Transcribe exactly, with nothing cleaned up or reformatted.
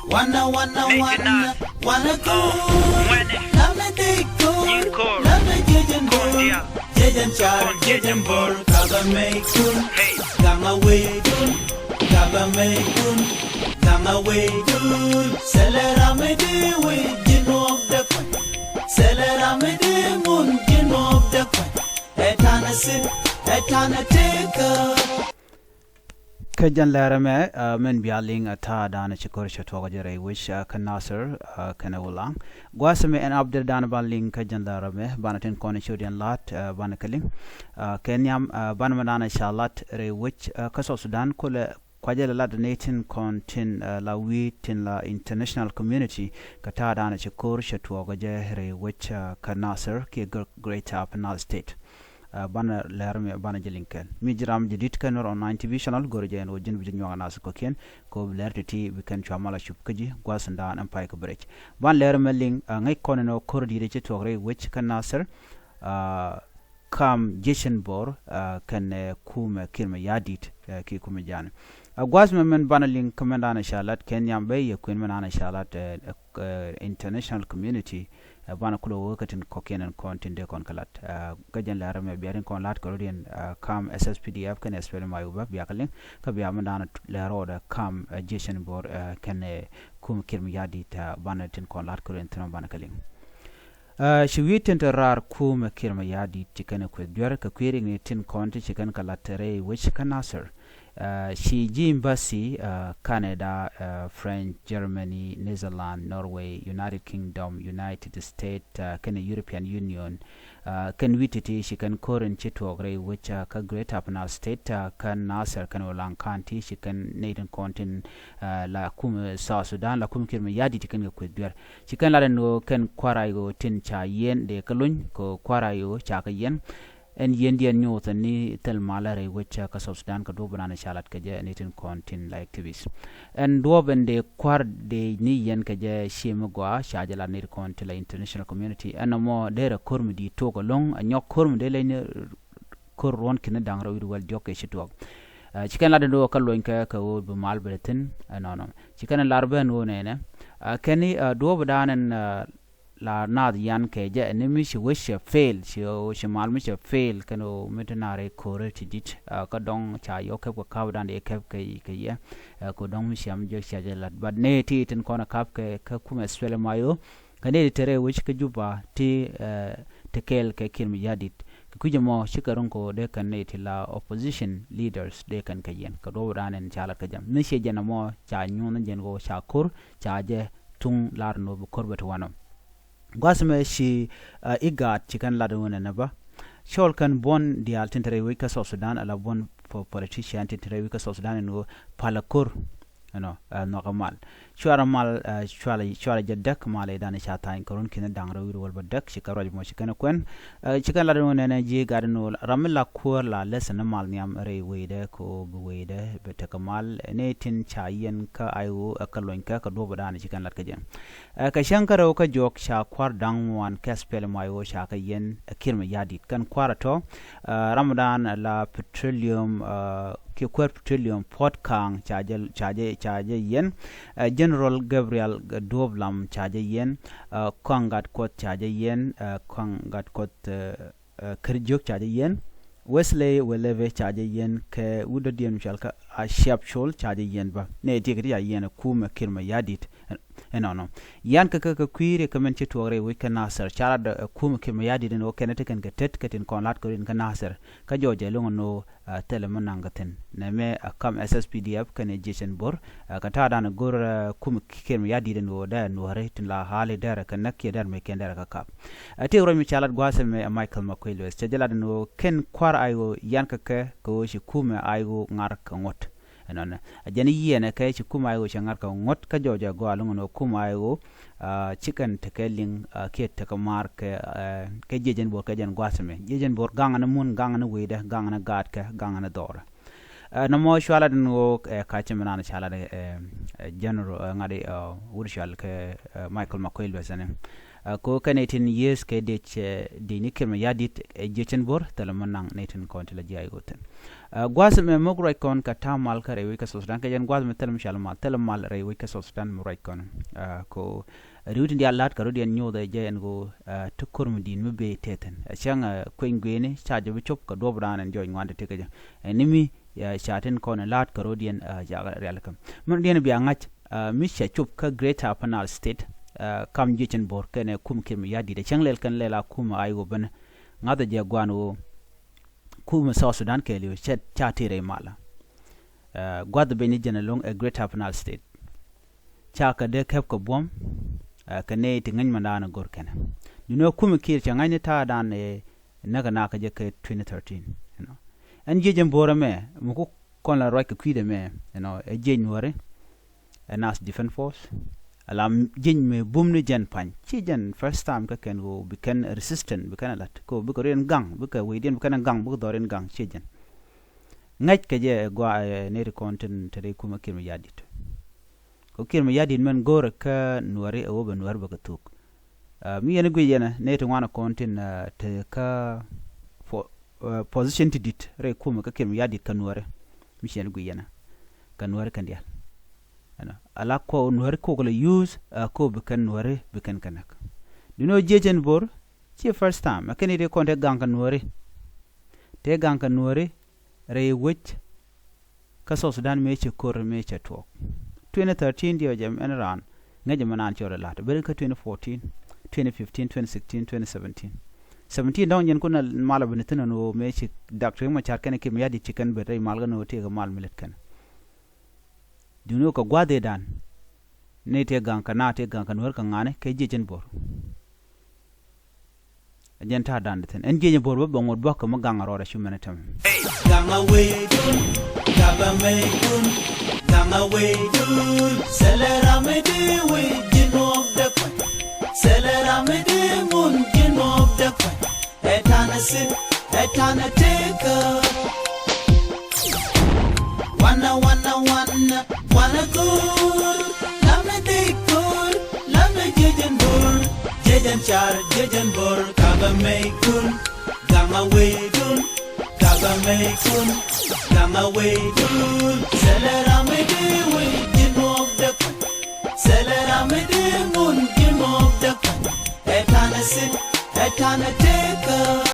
Wanna, wanna, wanna, wanna go. Lami di go. Lami jijin bor. Jijin char, jijin bor. Kaba mei kun. Gama wei dun. Kaba mei kun. Gama wei dun. Selera mi di wei jin wok de kun. Selera mi di mun jin wok de kun. Etana sin, etana teka. Kä jɛn lɛr ɛmɛ, ɛ, min bia liŋ ɛ ta̱a̱ da̱a̱n ɛ ci ko̱r cɛ tuɔɔk jɛ rɛy wec, ɛ, kä Nasir, ɛ, kɛnɛ Ulaŋ. Gua̱a̱th ɛmɛ ɛn update da̱a̱n ban liŋ kä jɛn lɛr ɛmɛ, banɛ tin kɔn ɛ ciöt yɛn la̱t, ɛ, banɛ kɛ liŋ. Ɛ, kɛ nhiam, ɛ, banɛ mɛ da̱a̱n ɛ ca la̱t rɛy wec, ɛ, kä South Sudan kulɛ kuacɛ lɛ lat ni tin kɔn tin, ɛ, la wi̱i̱ tin la international community, kä ta̱a̱ da̱a̱n ɛ ci ko̱r cɛ tuɔɔk jɛ rɛy wec, ɛ, kä Nasir kiɛ Gr-, Greater Upper Nile State. Ɛ, banɛ lɛr mi banɛ jɛ liŋ kɛn. Mi ji̱ ram jɛ di̱t kɛn Nuer Online T V channel, go̱rɛ jɛ ɛn ɣöö ji̱n bi jɛ nyuak Nasir kɔ̱kiɛn, kɛ ɣöö bi lɛr ti̱ti̱ bi kɛn cua mal a cup kä ji̱ gua̱th in da̱a̱n ɛn pay kä bɛ rɛc. Banɛ lɛr mɛ liŋ, ɛ, ŋäc kɔn ɛn ɣöö ko̱r di̱t cɛ tuɔɔk rɛy wec kä Nasir, ɛ, kam Jecin Bor, ɛ, kɛnɛ kumɛ Kiir Mayardit, ɛ, kiɛ kumɛ Ja̱a̱ŋ. Ɛ, gua̱th mɛ mɛn banɛ liŋ kä mɛn da̱a̱n ɛ ca lat kɛn nhiam bɛ yɛ kuën mɛn da̱a̱n ɛ ca lat, ɛ, ɛ, international community, ɛ, banɛ kulɛ wee kä tin kɔ̱kiɛn ɛn kɔn tin dee kɔn kɛ lat. Ɛ, kä jɛn lɛr mɛ bia tin kɔn lat kɛ rɔ̱diɛn, ɛ, kam S S P D F kɛnɛ S P L M I O bä bia kɛ liŋ, kä bia mɛn da̱a̱n lɛr rɔɔdɛ kam, ɛ, Jecin Bor, ɛ, kɛnɛ kumɛ Kiir Mayardit, ɛ, banɛ tin kɔn lat kɛ rɔ̱diɛn thin banɛ kɛ liŋ. Ɛ, ci wi̱i̱ tin te raar kumɛ Kiir Mayardit ci kɛn ɛ kueth duer kɛ kui̱ riŋni tin kɔn ti ci kɛn kɛ lat te rɛy wec kä Nasir. Ɛ, ci ji̱ embassy, ɛ, Canada, ɛ, French, Germany, Netherlands, Norway, United Kingdom, United States, ɛ, kɛnɛ European Union, ɛ, kɛn wi̱i̱ ti̱ti̱ ci kɛn ko̱r in ci tuɔɔk rɛy wec, ɛ, kä Greater Upper Nile State, ɛ, kä Nasir kɛnɛ Ulaŋ County ci kɛn nɛy tin kɔn tin, ɛ, la kumɛ South Sudan, la kumɛ Kiir Mayardit ci kɛn kɛ kueth duer. Ci kɛn lat ɛn ɣöö kɛn kua̱r IO tin ca yiɛn dee kä lony kɛ kua̱r IO ca kɛ yiɛn. Ɛn yiɛn diɛn nyuuth ɛn ni thil malä rɛy wec kä South Sudan kɛ duɔ̱ɔ̱p ɛn an ca lat kɛ jɛ ɛn ni tin kɔn tin la activist. Ɛn duɔ̱ɔ̱p ɛn dee kua̱r dee ni yiɛn kɛ jɛ ci mi gɔaa ca jɛ lat ni tin kɔn tin la international community. Ɛn nɔmɔ derɛ ko̱r mi di̱i̱t tok ɛlɔ̱ŋ, ɛ nyɔk ko̱r mi dee leny ni ko̱r ruɔ̱n ki̱n da̱ŋ rɛw wi̱cdɛ wäl diɔ̱k kɛ ci tuɔɔk. Ɛ, ci kɛn lat ɛn ɣöö kä lony kɛ kɛ ɣöö bi mal bɛ thi̱n, ɛ, nɔnɔ. Ci kɛn lar bɛ ɛn ɣöö nɛnɛ. Ɛ, kɛn ni, ɛ, duɔ̱ɔ̱p da̱a̱n ɛn, ɛ, la naath yan kɛ jɛ ɛn ni mi ci wec cɛ fail, ci, ci mal mi cɛ fail kɛn ɣöö mi ti naar i̱ ko̱r ti di̱t, ɛ, kä dɔ̱ŋ ca yɔk kɛp kɛ ka̱p da̱a̱n dee kɛp kɛ, kɛ yɛ, ɛ, kɛ dɔ̱ŋ mi ciam jɛ cia jɛ lat. But nɛy ti tin kɔn ɛ ka̱p kɛ, kä kumɛ S P L M I O, kä nɛy ti te rɛy wec kä Juba ti, ɛ, ti kɛɛl kɛ Kiir Mayardit. Kɛ kui̱c ɛmɔ cikɛ ro̱ŋ kɛ ɣöö dee kɛn nɛy ti la opposition leaders dee kɛn kɛ yɛn kɛ duɔ̱ɔ̱p da̱a̱n ɛn ca lat kä jɛ. Mi ciɛ jɛn ɛmɔ ca nyuɔ̱n jɛn kɛ ɣöö ca ko̱r ca jɛ tuŋ lar ɛn ɣöö bi ko̱r bɛ ti wanɔ. Gua̱th mɛ ci, ɛ, IGAD ci kɛn lat ɛn ɣöö nɛnɛ bä. Cɔl kɛn buɔ̱n diaal tin te rɛy wec kä South Sudan ala buɔ̱n po-, politician tin te rɛy wec kä South Sudan ɛn ɣöö palɛ ko̱r. Ɛnɔ, ɛ, nhɔakä mal. Cuarɛ mal, ɛ, cuarɛ, cuarɛ jɛ däk mal i̱ dan ca tha̱a̱ny kɛ run ki̱n da̱ŋ rɛw wi̱r wäl bä däk ci kɛ ruac mɔ ci kɛn kuɛn. Ɛ, ci kɛn lat ɛn ɣöö nɛnɛ ji̱ gat ɛn ɣöö ram mi la kuäär la lɛth ni mal nhiam rɛy wecdɛ kɛ ɣöö bi wecdɛ bɛ tekɛ mal. Ɛ, ni tin ca yiɛn kä IO, ɛ, kä lony kä kɛ duɔ̱ɔ̱p dan ci kɛn lat kä jɛ. Ɛ, kɛ cäŋ kä rɛw kä juɔk ca kua̱r da̱ŋ ŋuan kä S P L M I O ca kɛ yiɛn, ɛ, Kiir Mayardit. Kɛn kua̱r ɛ tɔ̱, ɛ, ram dan la petroleum, ɛ, kiɛ kuäär petroleum Puot Kang ca jɛ, ca jɛ, ca jɛ yiɛn. Ɛ, General Gabriel Duop Lam ca jɛ yiɛn. Ɛ, Kɔaŋ Gatkuɔth ca jɛ yiɛn. Ɛ, Kɔaŋ Gatkuɔth, ɛ, ɛ, Kärjiök ca jɛ yiɛn. Wesley Weleve ca jɛ yiɛn kɛ wut dɔ̱diɛn mi cɔal kä Aciap Col ca jɛ yiɛn bä. Nɛ ti kɛ ti ca yiɛn ɛ kumɛ Kiir Mayardit. Ɛnɔnɔ. Yan kɛ kɛ kɛ kui̱ riɛk kɛ mɛn ci tuɔɔk rɛy wec kä Nasir. Ca lat ɛ kumɛ Kiir Mayardit ɛn ɣöö kɛn ɛ ti kɛn kɛ tet kɛ tin kɔn lat kɛ rin kä Nasir. Kä jɔɔc ɛ lo̱ŋ ɛn ɣöö, ɛ, thilɛ mi naŋ kɛ thi̱n. Nɛmɛ ɛ kam S S P D F kɛnɛ Jecin Bor. Ɛ, kɛ ta̱a̱ dan ɛ go̱r, ɛ, kumɛ Kiir Mayardit ɛn ɣöö dee ɛ nuɔ̱ɔ̱ri tin la hali derɛ kɛ näk kiɛ derɛ mɛ kiɛn derɛ kɛ kap. Ɛ, tëëk ruac mi ca lat gua̱a̱th ɛmɛ ɛ Michael Makuei Lueth. Cɛ jɛ lat ɛn ɣöö kɛn kua̱r IO yan kɛ kɛ kɛ ɣöö ci kumɛ IO ŋa̱r kɛ ŋuɔ̱t. Ɛnɔnɛ. Ɛ jɛn i̱ yiɛnɛ kɛ ci kumɛ IO cɛ ŋa̱r kɛ ŋuɔ̱t kä jɔɔc ɛ gɔaa lo̱ŋ ɛn ɣöö kumɛ IO, ɛ, ci kɛn tekɛ liŋ, ɛ, kiɛ tekɛ maar kɛ, ɛ, kɛ Jecin Bor kɛ jɛn gua̱a̱th ɛmɛ. Jecin Bor gaŋɛ ni mun, gaŋɛ ni wecdɛ, gaŋɛ ni gaatkɛ, gaŋɛ ni dhɔrɛ. Ɛ, nɔmɔ cua lat ɛn ɣöö, ɛ, ka ci mi naan ca lat, ɛ, ɛ, General, ɛ, ŋa̱t i̱, ɛ, wut cɔal kɛ, ɛ, Michael Makuei Lueth ɛn ɛ. Ko kɛ nɛy tin yiëëth kɛ dec, dec ni Kiir Mayardit ɛ jiecɛn Bor, thilɛ mɔ naŋ nɛy tin kɔn ti la jiay ɣöö thin. Gua̱th mɛ muk ruac kɔn kɛ ta̱a̱ mal kä rɛy wec kä South Sudan, kɛ jɛn gua̱th mɛ thilɛ mi cal mal, thilɛ mal rɛy wec kä South Sudan mi ruac kɔn. Ko ri̱w tin diaal la̱t kɛ rɔ̱diɛn nyoth ɛ jɛ ɛn ɣöö ti ko̱r mi di̱i̱t mi bee tɛthin. Ɛ cäŋ kueny guieni ca jɛ bi cop kɛ duɔ̱p raan ɛn jɔc ŋuan ti ti kɛ jɛ. Ɛn ni mi ca tin kɔn la̱t kɛ rɔ̱diɛn jak rialikä. Min rɔ̱diɛn bia ŋa̱c mi cɛ cop kä Greater Upper Nile State, kam jiecɛn Bor kɛnɛ kum Kiir Mayardit, cäŋ lɛl kɛn lɛl a kum a i̱ ɣöö ben ŋa̱th jɛ gua̱n ɣöö kum South Sudan kɛɛliw cɛ ca tëë rɛy malä. Gua̱th ben ni jɛn ɛlɔ̱ŋ ɛ Greater Upper Nile State. Ca kɛ dee kɛp kɛ buɔ̱m kɛ nɛy ti ŋäc mɛndan ɛ go̱r kɛnɛ. Duundɛ kum Kiir cɛ ŋa̱cni ta̱a̱dan ɛ näk ɛ nakä jɛ kɛ twenty thirteen. Ɛn jiecɛn Bor ɛmɛ mi ku kɔn la ruac kɛ kui̱dɛ mɛ, ɛ jiec Nuääri, ɛ Nath Defense Force. Ala jiec mɛ bum ni jɛn pa̱ny, ci jɛn first time kä kɛn ɣöö bi kɛn resistant, bi kɛn ɛ la̱t kɛ ɣöö bikɛ rɔ̱diɛn gaŋ, bikɛ wecdiɛn bi kɛn ɛ gaŋ, bikɛ dhɔriɛn gaŋ, ci jɛn. Ŋäc kɛ jɛ ɛ gua ɛ nɛy ti kɔn tin te rɛy kum ɛ Kiir Mayardit. Kɛ Kiir Mayardit mɛn go̱o̱rɛ kä Nuääri ɛ ɣöö bɛ Nuääri bɛ kɛ thuk. Mi yɛn guic yɛn ɛ nɛy ti ŋuan ɛ kɔn tin te kä position ti di̱t rɛy kum kä Kiir Mayardit kä Nuääri. Mi ci yɛn guic yɛn ɛ kä Nuääri kɛn diaal. Ala kɔ Nuääri kok la use ɛ kɔ bi kɛn Nuääri bi kɛn kɛ näk. Duundɛ jiecɛn Bor ci first time ɛ kɛn i̱ ti kɔn te gaŋ kä Nuääri. Te gaŋ kä Nuääri rɛy wec kä South Sudan mëë cɛ ko̱r mëë cɛ tuɔɔk. Twenty thirteen diɛ jɛ ɛn raan ŋäcɛ mɛ naan cɔl ɛ la̱t ben kä twenty fourteen, twenty fifteen, twenty sixteen, twenty seventeen. Seventeen dɔ̱ŋ jɛn kun ɛ mal ɛ ben thi̱n ɛn ɣöö mëë ci Doctor Riek Machar kɛnɛ Kiir Mayardit ci kɛn ben rɛy mal kɛn ɣöö tëëkɛ mal mi lät kɛn. Duundɛ kɛ gua̱a̱th ëëdan ni tëë gaŋ kɛ na tëë gaŋ kɛ Nuääri kɛ ŋa̱ni kɛ jiecɛn Bor. Ɛ jɛn ta̱a̱ da̱a̱n di thi̱n ɛn jiec Bor bä bɛ ŋot bäkɛ mi gaŋ a rɔɔdɛ cu mɛn ɛ tämɛ. Gaŋ a wecdun, gaŋ a mɛcdun, gaŋ a wecdun. Sɛlɛ ram mi di wi̱c ji̱ nuɔɔk dɛ kuany. Sɛlɛ ram mi di ŋun ji̱ nuɔɔk dɛ kuany. Ɛ ta̱nɛ thi̱n, ɛ ta̱nɛ tëkä. Wanɛ, wanɛ, wanɛ, wanɛ ko̱r. Lamɛ dee ko̱r, lamɛ jiecɛn Bor. Jiecɛn car, jiecɛn Bor, gaŋ a mɛcdun, gaŋ a wecdun, gaŋ a mɛcdun, gaŋ a wecdun. Sɛlɛ ram mi dee wi̱c ji̱ nuɔɔk dɛ kuany. Sɛlɛ ram mi dee ŋun ji̱ nuɔɔk dɛ kuany. Ɛ ta̱nɛ thi̱n, ɛ ta̱nɛ tëkä.